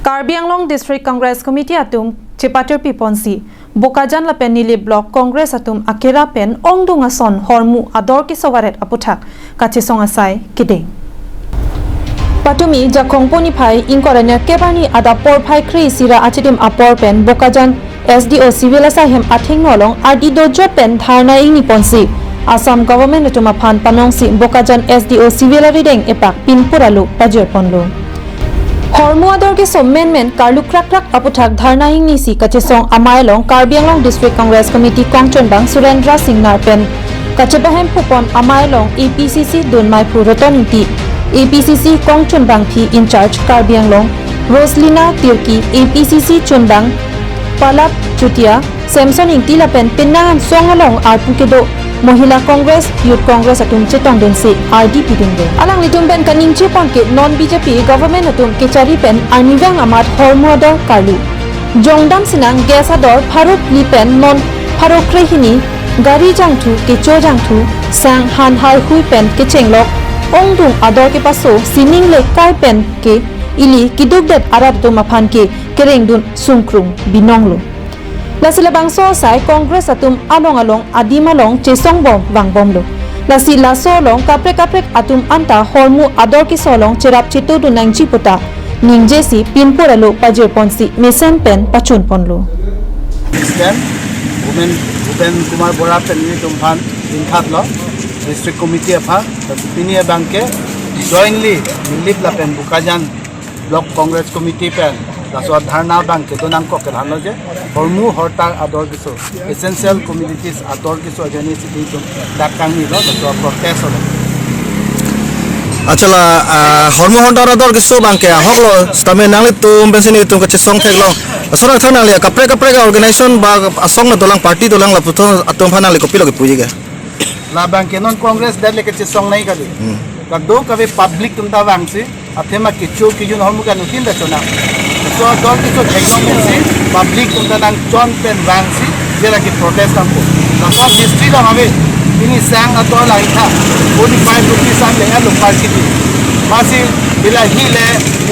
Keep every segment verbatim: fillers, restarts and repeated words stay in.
Karbi Anglong District Congress Committee atum chepatirpi ponsi Bokajan lapen Nilip Block Congress atum akera pen ongdung ason hormu ador keso varet aputhak kachesong asai kedeng. Patumi Jakhong puni phai ingkoi ra nerkep arni adap porphai kre-isi ra achidim apor pen Bokajan S D O Civil asai hem athengno along ardi dojo pen dharna ingni ponsi Assam Government atum aphan panongsi Bokajan S D O Civil arideng epak pinpur alo pajir ponlo. Hormu ador keso menmen karlu krakrak aputhak dharna ingnisi kachesong amei along Karbi Anglong District Congress Committee kongchunbang Surendra Singnar pen kachepahemphu pon amei along A P C C dunmeiphu Roton Ingti, A P C C kongchunbangpi in-charge Karbi Anglong Roslina Tirki, A P C C chunbang Palap Chutia, Samson Ingti lapen penang ansong along arpu kedo Mohila Congress, Youth Congress atum chetongdunsi ardi pidunde. Alanglitum pen kaningje pon ke non B J P government atum kechari pen arnivang amat hormu ador karlu. Jongdam sinang gas ador pharo phli pen non pharo kre-hini, gari jangthu, kecho jangthu, sang han haihui pen kechenglok, ongdung ador kepaso, sining le kai pen ke ili kedukdet arat atum aphan ke kerengdun sungkrung binonglo. Lasi labangso asai Congress atum along along adim along chesongbom vangbomlo. Lasi laso along kaprek kaprek atum anta hormu ador keso along cherap chetudun nangji puta ningjesi pinpur alo pajir ponsi mesen pen pachun ponlo. President, Bhupen, Bhupen Kumar Bora pen nelitum aphan ingkhatlo, District Committee aphan, laso pini abangke jointly Nilip lapen Bokajan Block Congress Committee pen laso dharna abangke donangkok ke thanlo je hormu hortar ador keso, essential commodities ador keso ajoine si nelitum dak kangnilo, laso protest lo. Achala, ah, hormu hortar ador keso abangke ahoklo, sitame nanglitum pensi nelitum kachesong theklong. Laso nangthan nangli kaprek kaprek organization ba asong na dolang, party dolang, laputhot atum aphan nangli kopilo kepuji ke? Labangke non Congress det le kachesong nai kali. Hmm. Kadokave public atum ta vangsi, athema kecho kejun hormu ke anuttin ta chonang. Laso ador keso theklong pensi public atum ta nangchon pen vangsi jela ke protest nangpo. Laso district along ave, pini sang ador langtha, forty five rupees an le alo per kg. Masi bilahi le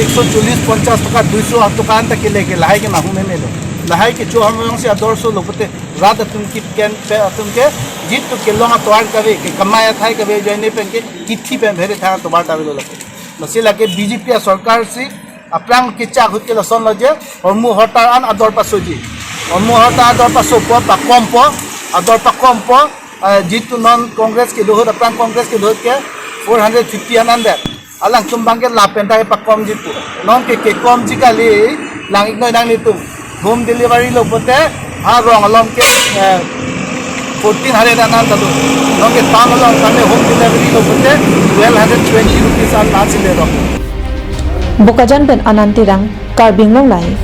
ekso chollis ponchas taka, duiso taka anta kele ke lahai ke mahu memelo. Lahai kecho hormu si ador solo pute rat atum kip ken pe atum ke jitu kelong atovar kave, ke kamai athai kave ajoine pen ke kithi pen bhere thang atovar ta avelo lake. Lasi lake B J P asorkar si aphrang kechak ahut ke lasonlo je hormu hortar an ador pasoji. Hormu hortar ador pasopo, pakompo, ador pakompo, ah, jitu non Congress kedo ahut, aphrang Congress kedo ahut ke four hundred fifty an anvet. Alangtum abangke lapen ta pakomji pu. Non ke kekomji kali, lang-iknoi nanglitum. Home delivery lo pute, arong along ke, eh, fourteen hundred an anta do. Non ke town along kami home delivery lo pute, twelve hundred twenty rupees an ansi le do. Bokajan pen Anand Terang, Karbi Anglong Live.